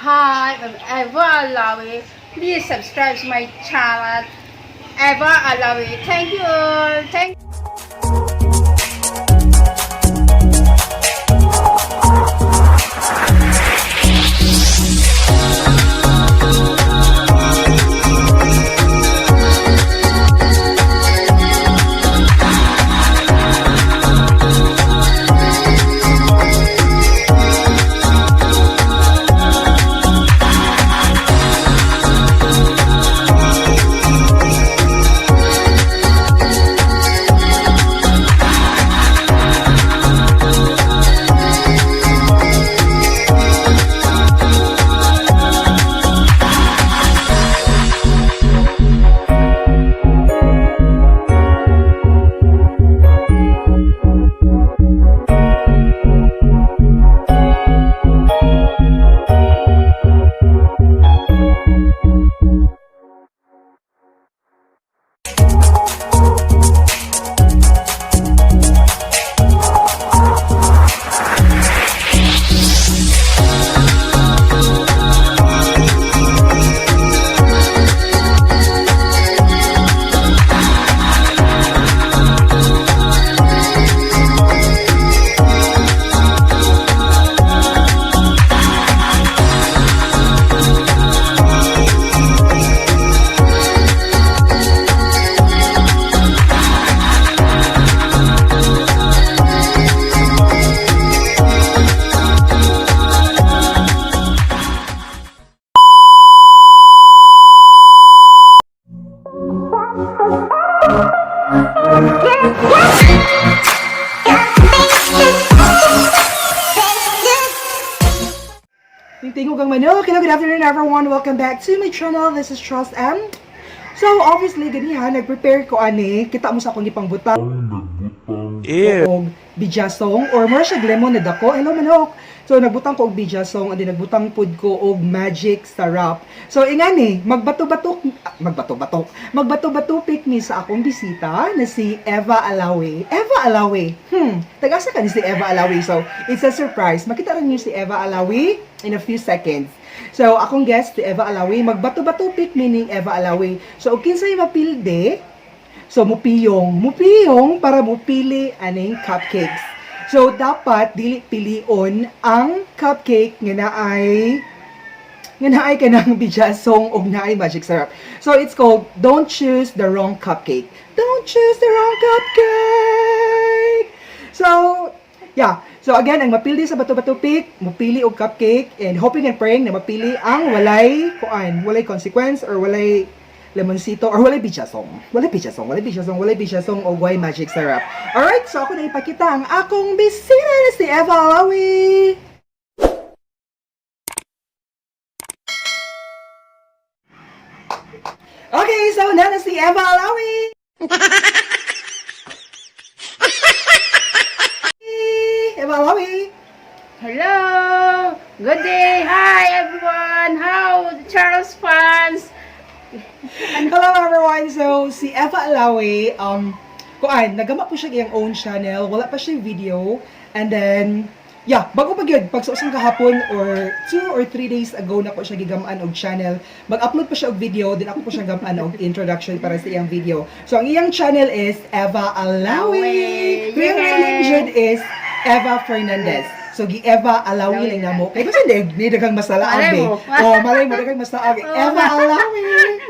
Hi, I'm Eva Alawi. Please subscribe to my channel, Eva Alawi. Thank you all. Thank Tingog ang manok. Hello, good afternoon, everyone. Welcome back to my channel. This is Trust M. So, obviously, ganiha, nag-prepare ko ani. Kita mo sa akong gipangbutang. Og bijasong or more siya lemon na dako. Hello, manok. So, nagbutang ko og bijasong and then nagbutang pud ko og magic syrup. So, ingani, magbato-bato, ah, magbato-bato, magbato-bato pick me sa akong bisita na si Eva Alawi. Eva Alawi. Tagasa ka ni si Eva Alawi. So, it's a surprise. Makita rin niyo si Eva Alawi in a few seconds. So, akong guest, si Eva Alawi, magbato-bato pick meaning Eva Alawi. So, og kinsay mapilde, so, mupiyong. Mupiyong para mupili aning cupcakes. So, dapat dili pilion ang cupcake nga naay kanang bijasong og naay magic syrup. So, it's called Don't Choose the Wrong Cupcake. Don't choose the wrong cupcake! So, yeah. So, again, ang mapili sa Bato-Bato Pick, mupili og cupcake and hoping and praying na mapili ang walay kuan, walay consequence or walay lemoncito or walay bijasong. Walay bijasong, walay bijasong, walay bijasong o walay magic syrup. Alright, so ako na ipakita ang akong bisita na si Eva Alawi. Okay, so na si Eva Alawi. Eva Alawi. Hello. Good day. Hi, everyone. How Charles fans? Hello, everyone! So, si Eva Alawi, kuan, nagama po siya iyang own channel, wala pa siya video, and then, yeah, bago pa gyud, pagsuosang kahapon or 2 or 3 days ago na ko siya gigamaan og channel, mag-upload pa siya og video, then ako po siya gamaan og introduction para sa iyang video. So, ang iyang channel is Eva Alawi. Alawi. Pero yung real name jud is Eva Fernandez. So, gi Eva Alawi lang namo. Kay basta ni daghang masalaag Malay eh. mo. Oh, malay mo daghang masalaag. Eva Alawi.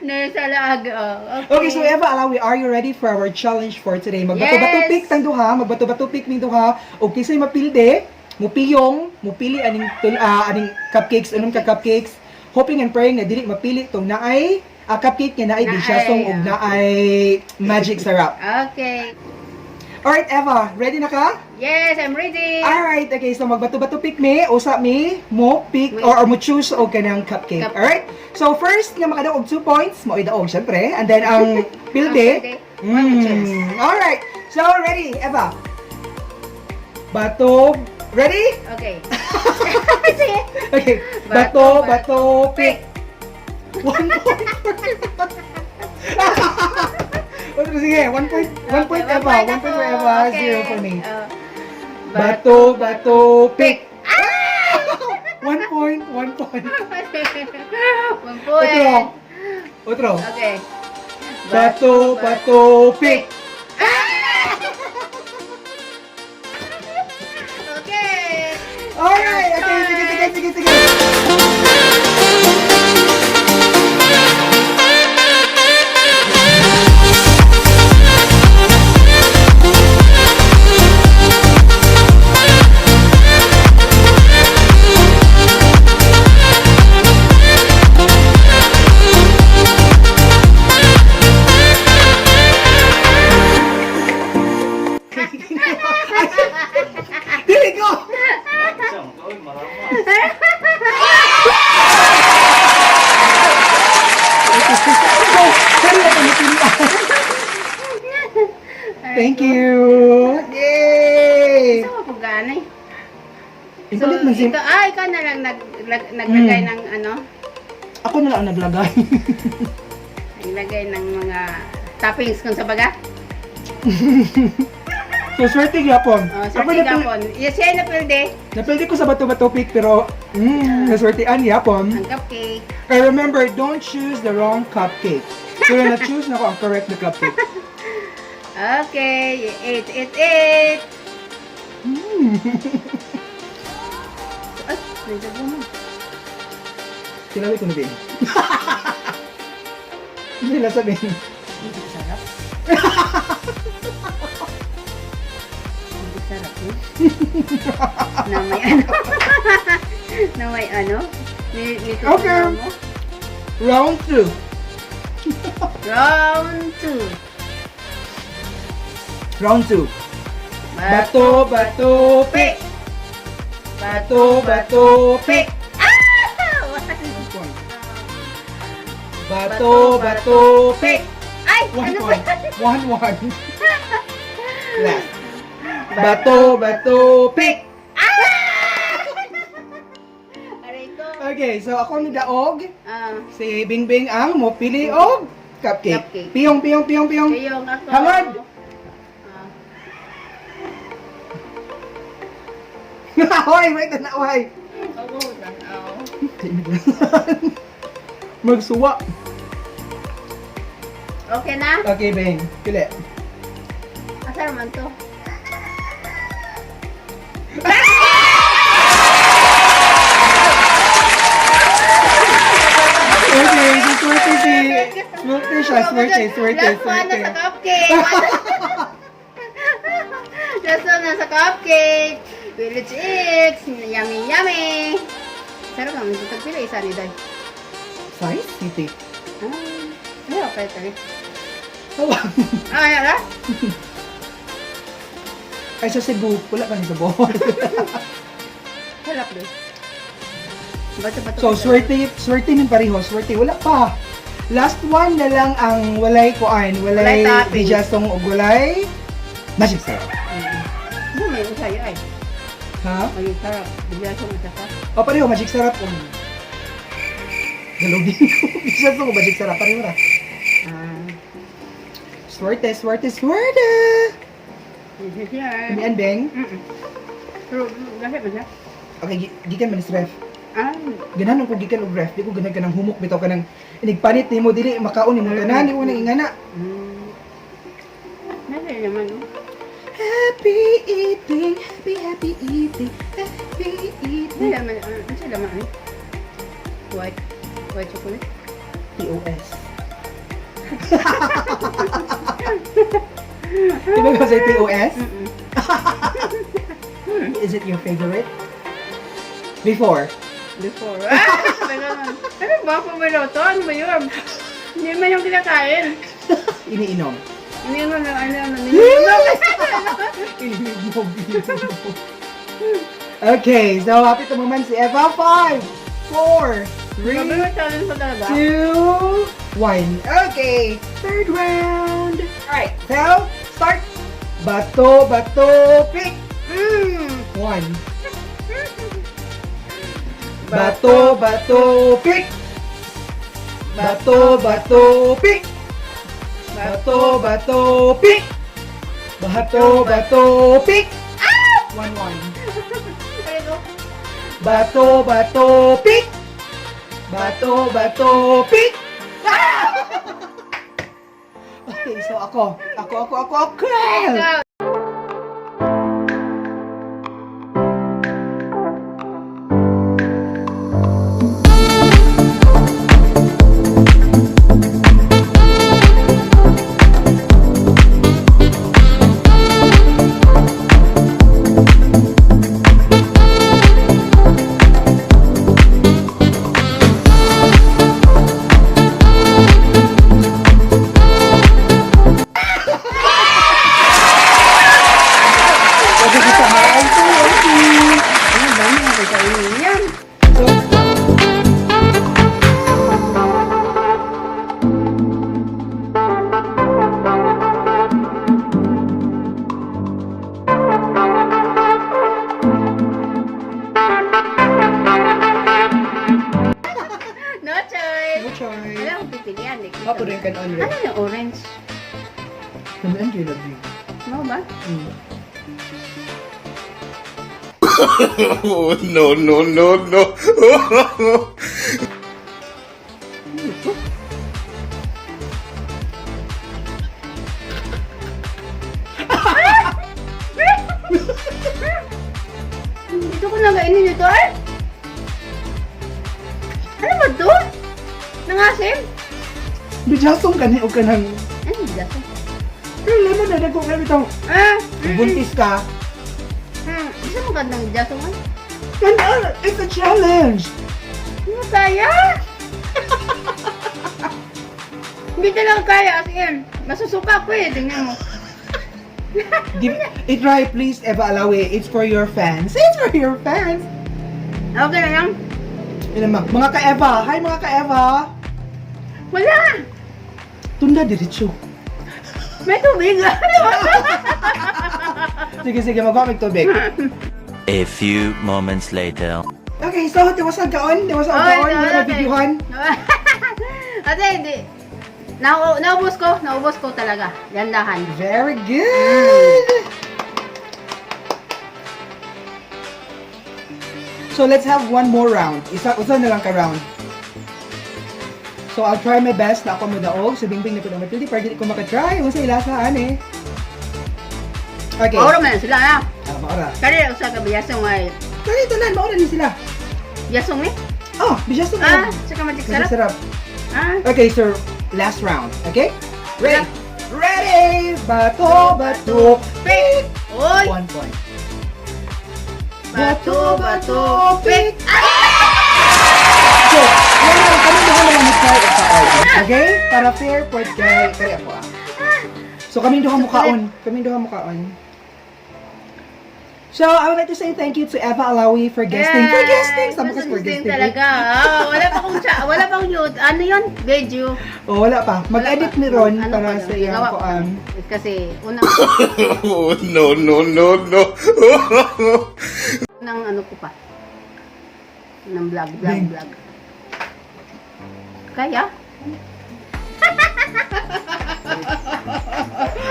Nasa laag. Oh, okay. Okay, so Eva Alawi, are you ready for our challenge for today? Magbato-bato Yes. pick tang duha, magbato-bato pick ning duha. Okay, say mapilde, mupiyong, mupili aning aning cupcakes, unom ka cupcakes. Hoping and praying na dili mapili tong naay cupcake nga naay Naay, bisyasong ug naay magic syrup. Okay. Alright, Eva, ready na ka? Yes, I'm ready. Alright, okay, so magbato-bato pick me, usa mi, mo pick or mo choose og kanang cupcake. Alright? So first nga makadaog og 2 points, mao'y daog syempre. And then ang pilde. Ang pilde, mo choose. Alright. So ready, Eva. Bato, ready? Okay. Sige. Okay. Bato, bato, pick. 1 point. Sige, 1 point, 1 point Okay, Eva, 1 point for ako. Eva, Okay. 0 for me. Oh. Bato, bato, pick. 1 point, 1 1 point. 1 point. Otro. Otro. Okay. Bato, bato, pick. Okay. Alright, okay, sige, sige, sige, sige. Dili ko! So, sorry ako napilian. Thank you! Yay! Isa ko ganay. So, man si. Ikaw, ikaw na lang naglagay ng ano, Ako na lang ang naglagay. naglagay ng mga toppings kung sa baga. So, swerte gyapon. Oh, swerte gapon. Yes, siya napilde. Napildi ko sa bato-bato pick pero naswertean yapon. Ang cupcake. And remember, don't choose the wrong cupcake. Pero na-choose na ko ang correct na cupcake. Okay, 8, 8, 8. Ay, may sago mo. Sinabi ko na din. Hindi na sabihin. Hindi sarap. Hindi sarap eh. Na may ano. Na may ano. Ni Okay. mo. Round 2. Round 2. Round 2. Bato, bato, pick. Bato, bato, pick. Ah! One point. Bato, bato, pick. Ay! One Ano ba? point. 1-1. Last. Bato, bato, pick. Aray ko. Okay, so ako ni Daog. Ah, Si Bingbing ang mopili og cupcake. Cupcake. Piyong, piyong, piyong, piyong. Kayong ako. Hangad! Ah. Hoy, wait na, hoy. Ako, tanaw. Magsuwa. Okay na? Okay, Bing. Pili. Asar man to? Okay, so swerte si... Swerte siya, swerte, swerte, Last one swerte. na sa cupcake. Last one na sa cupcake. Village X. Yummy, yummy. Sarap naman ito. Tagpila isa ni Day. Size City. Ah, ay, okay, tayo. Tawa. Ah, ay, ala? Ay, sa Cebu. Wala ka sa Bohol. Harap doon. Bato, bato. So, swerte, swerte min pareho. Swerte, wala pa. Last one na lang ang walay kuan, Walay walay topping. bijasong og walay magic syrup. Ano, may usay ay. Ha? May sarap. Bigla siyang isa ka. O pareho magic syrup og Galugin ko. Bijasong og magic syrup pareho ra. Ah. Swerte, swerte, swerte. This is your... Kumian beng. Pero, gahit ba siya? Okay, gikan man is ref. Ah, Ganahan ko gikan og ref, di ko ganahan kanang humok bitaw kanang inigpanit nimo dili makaon nimo tanan, di ko nang ingana. Nasa naman, oh. Happy eating, happy happy eating, happy eating. Nasa naman, nasa naman, eh. White, white chocolate. TOS. Di ba kasi TOS? Mm-mm. Is it your favorite? Before. Before. Ah! Ganun. Ano ba? Pumiloto? Ano ba yun? Hindi man yung kinakain. Iniinom. Hindi mo lang, ano, ano, iniinom. Iniinom. Iniinom. Okay, so happy to moment si Eva. 5, 4, 3, Sabi mo, challenge pa talaga. 2, 1. Okay, third round. Alright, so start. Bato, bato, pick. 1. Bato, bato, pick. Bato, bato, pick. Bato, bato, pick. Bato, bato, pick. 1-1. Aray ko. Bato, bato, pick. Bato, bato, pick! Ah! Okay, so ako. Ako, ako, ako, ako! Ikaw. Pwede kita maraming Ano ba yun? Kakainin yan. So, No choice. No choice. Wala akong pipilian. Eh. Ako rin kan on Ano yung orange? Naman ang love you. Mau ba? Mm. Oh, no, no, no, no. Ano ito? Ito ko lang kainin ito eh. Ano ba ito? Nangasim? Bijasong ka ni o ka ng... Ano bigasong? Pero lemon na nagko kayo itong... Ah! Kung buntis ka. Isa mo gandang bigasong man? Ganda! It's a challenge! Hindi mo kaya? Hindi talaga kaya. As in, masusuka ko eh. Tingnan mo. Give it try please, Eva Alawi. It's for your fans. It's for your fans. Okay na lang. Yun naman. Mga ka-Eva. Hi mga ka-Eva. Wala! Tunda diretso. May tubig. Sige, sige. Magwamig tubig. A few moments later. Okay, so tiwas ang kaon. Tiwas ang kaon. Okay, Wala okay. videohan. Ate, hindi. Naubos ko. Naubos ko talaga. Gandahan. Very good! So let's have one more round. Isa, usa na lang ka round. So I'll try my best na ako modaog. So Bingbing na po na mapili para dili ko makatry. Unsa ilasahan eh. Okay. Maura man sila na. Ah, maura. Kaya usa ka biyasong ay Kani tanan maura ni sila. biyasong ni. Oh, bisyasong Ah, ah, saka magic sarap. sarap. Ah, Okay, sir. Last round. Okay? Ready? Ready! Bato, bato, pick! oy. 1 point. Bato, bato, pick. So, yan lang, kami duha na lang try at sa Okay? Para fair point kay kay ako ah. So kami duha mukaon, kami duha mukaon. So, I would like to say thank you to Eva Alawi for guesting. For guesting! Sama ka Basta for guesting guesting. talaga. Ah, wala pa akong wala pa akong yun. Ano yun? Video. Oh, wala pa. Mag-edit ni Ron Ano para pa sa yun? iyang Gawa kuan. Kasi unang Oh, no, no, no, no. unang ano ko pa. Ng vlog, vlog, Bing. vlog. Kaya?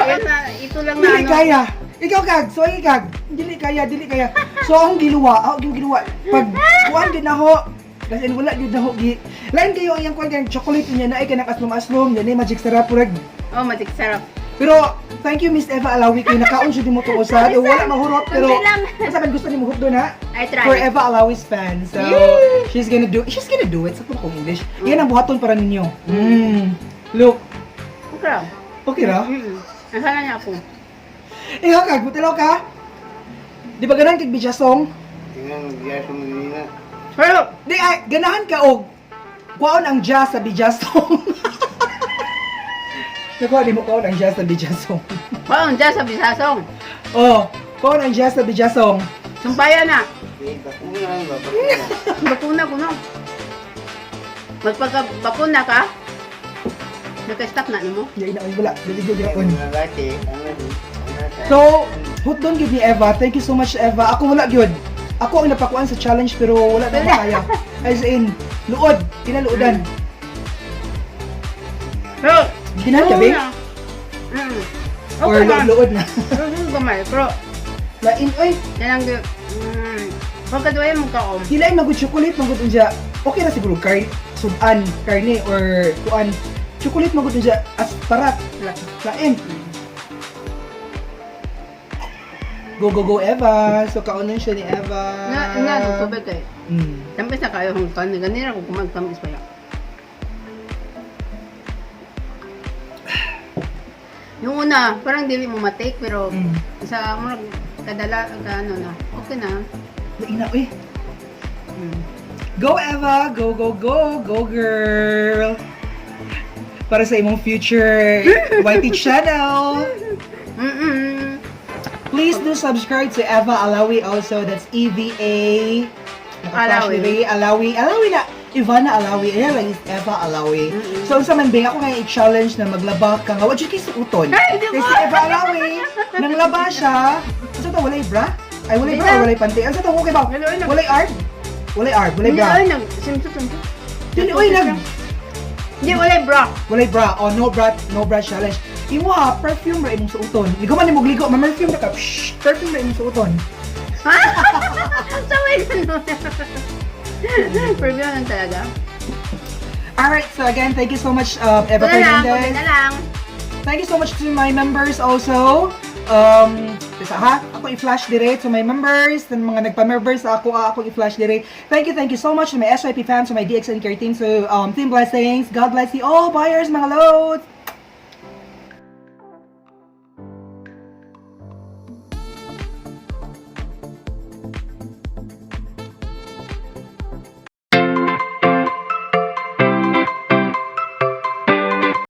Ayan na, ito lang na Dili ano. kaya. Ikaw kag, so kag. Dili kaya, dili kaya. So akong giluwa, ako giluwa. Pag kuan gid na ho, kasi wala gid na ho gi. Lain kayo ang iyang kuan kanang chocolate niya na ay kanang aslom-aslom, niya na magic sarap purag. Oh, magic sarap. Pero thank you Miss Eva Alawi kay nakaon siya nimo tuosan. Wala mahurot pero Kunti lang. basta man gusto nimo hukdo na. I try. For Eva Alawi's fan. So Yay! she's gonna do it sa kong English. Yan ang buhaton para ninyo. Look, Okay ra. okay ra? Ang sana niya ako. Ikaw kag, mutilaw ka? Di ba ganahan kag bijasong? Tingnan, mag-iyasong nila. Pero, Di ay, ganahan ka og kuwaon ang jazz sa bijasong. Nakuha di mo kuwaon ang jazz sa bijasong. paon dyan sa bisasong. Oh, kuwaon ang jazz sa bijasong. Sumpayan na. Eh, bakuna, bakuna. Bakuna ko no. Magpagka bakuna ka, naka-stop na nimo. Di na wala, dili gyud Eh, yapon. mga laki, ano, ano, So, hutdon gyud ni Eva. Thank you so much Eva. Ako wala gyud. Ako ang napakuan sa challenge pero wala na makaya. As in, luod, kinaluodan. Pero, Ginahan ka, babe? Mm. Or Okay lang. luod na. Pero gamay, pero Lain oy, yan ang pagkaduay mo ka om. Hilain magud chocolate magud unja. Okay ra siguro kay Sudan, karne or kuan chocolate mo gud siya as parat lain. Go, go, go, Eva. So kaunon siya ni Eva. Na, na, tubig kay. Tamis na kayo kung kan. Ganina ko kumagtamis pa ya. Yung una, parang dili mo matake pero sa murag kadala ka ano na. Okay na. Lain na, uy. Go, Eva! Go, go, go! Go, girl! Para sa imong future YT channel! Please do subscribe to Eva Alawi also. That's EVA. Naka-flash Alawi. ni Ray. Alawi. Alawi na. Ivana Alawi. Ayan lang is Eva Alawi. So, unsa man ba, ako nga i-challenge na maglaba ka nga. Wa jud kay suoton. Ay, di Kay si Eva Alawi, nang laba siya. Unsa to, walay bra? Ay, walay bra, Di na. walay panty. Unsa to, okay ba? Wala, wala. Walay arm? Walay arm, walay Hindi, bra. ay, nag simto simto. Dili, oy, nag Hindi, walay bra. walay bra. Oh, no bra, no bra challenge. Imo ha, perfume ra imong suoton. Ligo man nimo ligo, ma-perfume ra ka. Shh, perfume ra imong suoton. Sabay ganun. Perfume lang talaga. Alright, so again, thank you so much, Eva Ito na lang, Fernandez. kunti na lang. Thank you so much to my members also. Isa ha, ako i-flash dire to my members, and mga nagpa-members ako, ah, ako i-flash dire. Thank you so much to my SYP fans, to my DXN Care team, so Team Blessings. God bless you all, buyers, mga loads.